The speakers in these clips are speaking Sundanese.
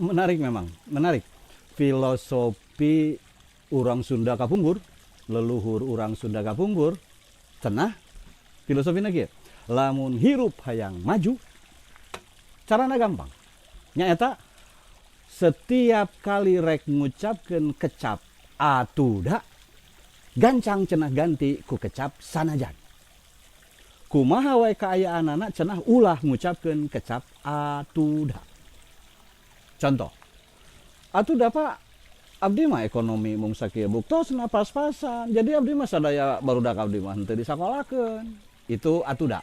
Menarik memang, menarik. Filosofi orang Sunda kapungkur, leluhur orang Sunda kapungkur, cenah filosofina kieu. Lamun hirup hayang maju, carana gampang. Nyaeta setiap kali rek ngucapkeun kecap atuda, gancang cenah ganti ku kecap sanajan. Kumaha wae kaayaanana, cenah ulah ngucapkeun kecap atuda. Contoh, atuda Pak, abdi mah ekonomi mung sakieu buktosna pas-pasan. Jadi abdi mah sadaya barudak abdi mah henteu disakolakeun. Itu atuda.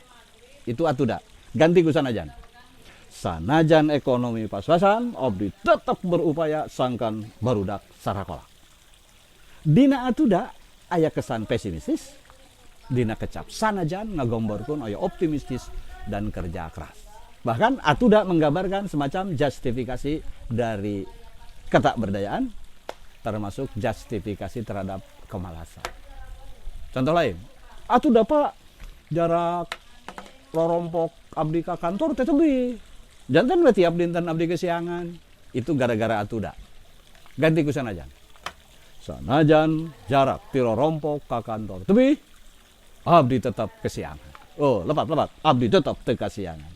Itu atuda. Ganti ku sanajan. Sanajan ekonomi pas-pasan, abdi tetap berupaya sangkan barudak sarakola. Dina atuda aya kesan pesimistis, dina kecap sanajan ngagomborkeun aya optimistis dan kerja keras. Bahkan atuda menggambarkan semacam justifikasi dari ketakberdayaan, termasuk justifikasi terhadap kemalasan. Contoh lain, atuda Pak, jarak rorompok abdi ka kantor teh tebih. Janten we tiap dinten abdi kesiangan. Itu gara-gara atuda. Ganti ku sanajan. Sanajan jarak ti rorompok ka kantor tebih, abdi tetap kesiangan. Oh, lepat lepat, abdi tetap teu kasiangan.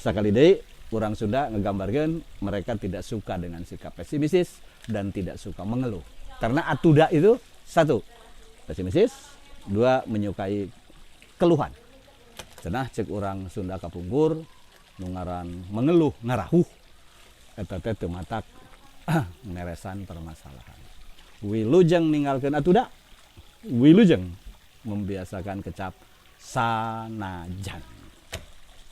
Sakali deui, orang Sunda ngegambarkan mereka tidak suka dengan sikap pesimistis dan tidak suka mengeluh. Karena atuda itu satu, pesimistis, dua, menyukai keluhan. Cenah cek orang Sunda kapungkur, nu ngaran mengeluh ngarahuh eta teh teu matak meresan permasalahan. Wilujeng ninggalkeun atuda, wilujeng membiasakan kecap sanajan.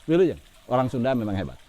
Wilujeng, orang Sunda memang hebat.